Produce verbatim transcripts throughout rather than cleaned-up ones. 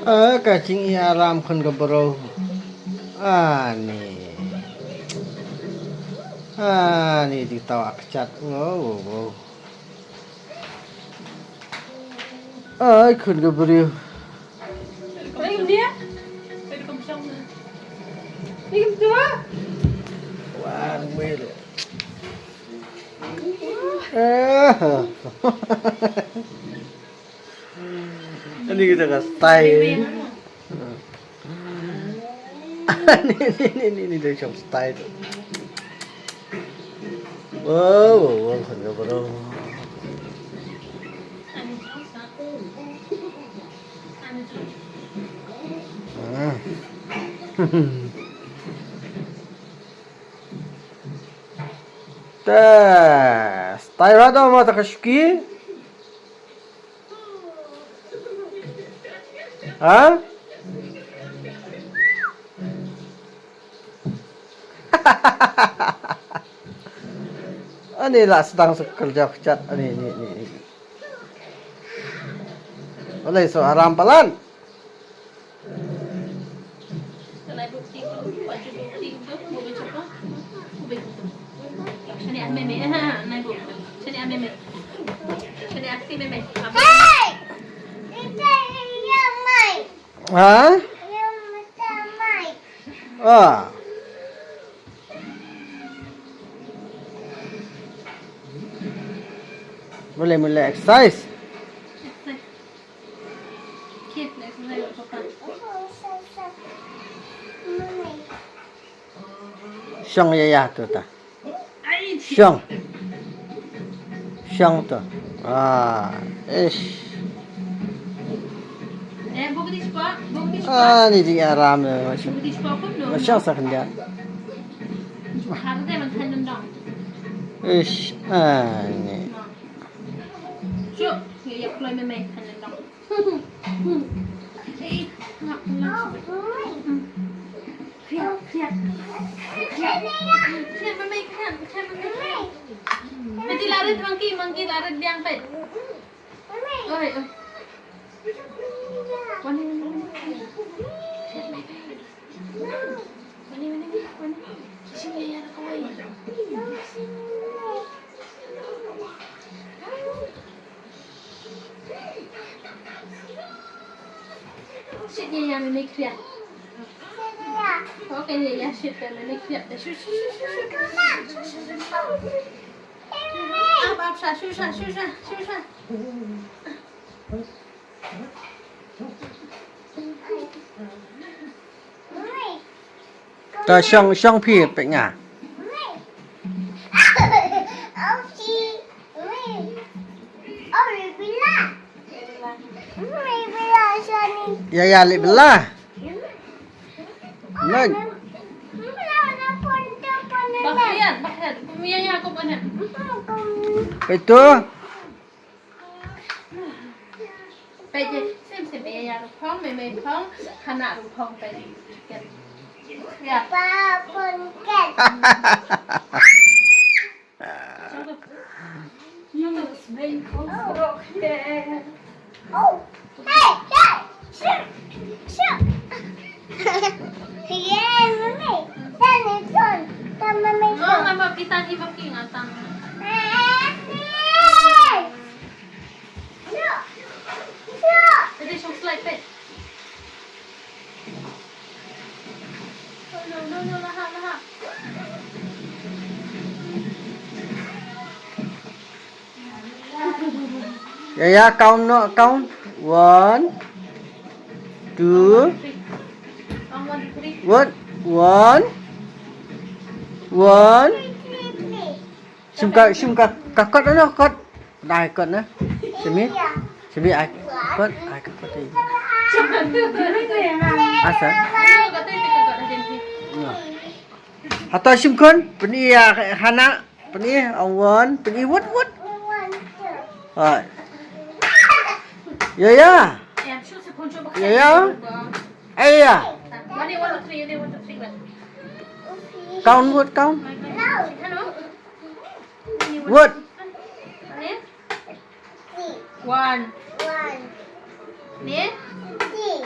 Ah, ka jingïalam khun ka bro. Ani. Ani di taw akchat. Wow, wow, wow. Ai, khun ka bro. Wah, wait. Ah. Ani kita ka style. Ni, ni, ni, ni, ni, dia macam style tu. Wow, wow, wow, wow, wow. Ah. Te, style rado ma ta ka shuki. Ha? Ani la sdang sa kerja kejat. Ani, ni, ni, ni. Boleh so aram palan. Ha? Ah. Boleh, boleh exercise. Shong ya ya tu ta. Shong. Shong tu. Ah, ish. Ah, ni jing aram ni. Shong sa kan dia. Ish, ah, ni. Nanti lari monkey, monkey lari biang pet. Oi, oi. Wani, wani, wani. Wani, wani, wani. Sini ya, ya, kawai. Shit, ya, ya, mimi kriat. Okay, ya, ya, shit, ya, mimi kriat. Shit, shit, shit, shit, shit. Up, up, sha, shu, sha, shu, sha, shu, sha. Ta shong, shong phi pek nga. Ya, ya, lip belah. Nang. Bakhian, bakhian. Kumia ya ko bana. Itu. Peit, sim, sim, ïa, ïa, ruh phong, mei, mei, phong, Hana, ruh phong, peit. Ken. Ïa. Pa, phong, ken. Shong tu. Shong tu. Oh. Hey, hey, shoo, shoo. Yeah, mami. Tani ton, tan mami ton. Mama, kita ni maki ngatang. Hey, hey. Tadi shong slide pet. No, no, no, lahap, lahap. Ya, ya, count no, count. One, two. One, one, two, three. One, one. One. Shim ka, shim ka, ka kot na, kot. Ai kot na. Shimi. Shimi ai kot, ai kot. Asa. Hato shim khun, pyni ïa Hana, pyni, ong won, pyni wut, wut. Hai. Ya, ya. Ya, ya. Eh, ya. Count wut, count. Wut. Ni? One. One. Ni? Three.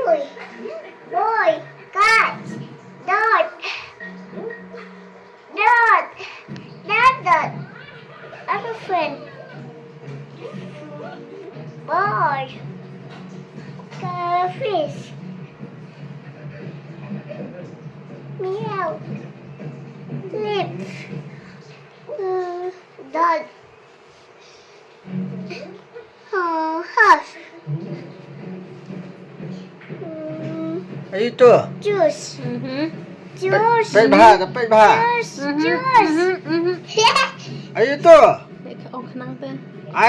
Boy, boy, cat, dog, dog, dog, dog, elephant, boy, fish, meow, lips, mm, dog, oh, horse. Mm, Ayu to. Juice. Mhm. Juice. Peit bha, peit bha. Juice. Mhm, Juice. Mhm, mhm. Ayu to. Peit ka ong khnang te.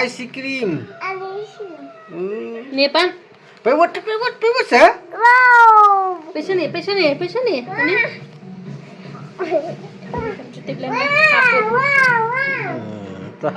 Ice cream. Ice cream. Hmm. Ni pan. Peit wat, peit wat, peit wat sa. Wow. Peit sini, peit sini, peit sini. Ini. Cuti belum. Wow, wow, wow. Hmm, to.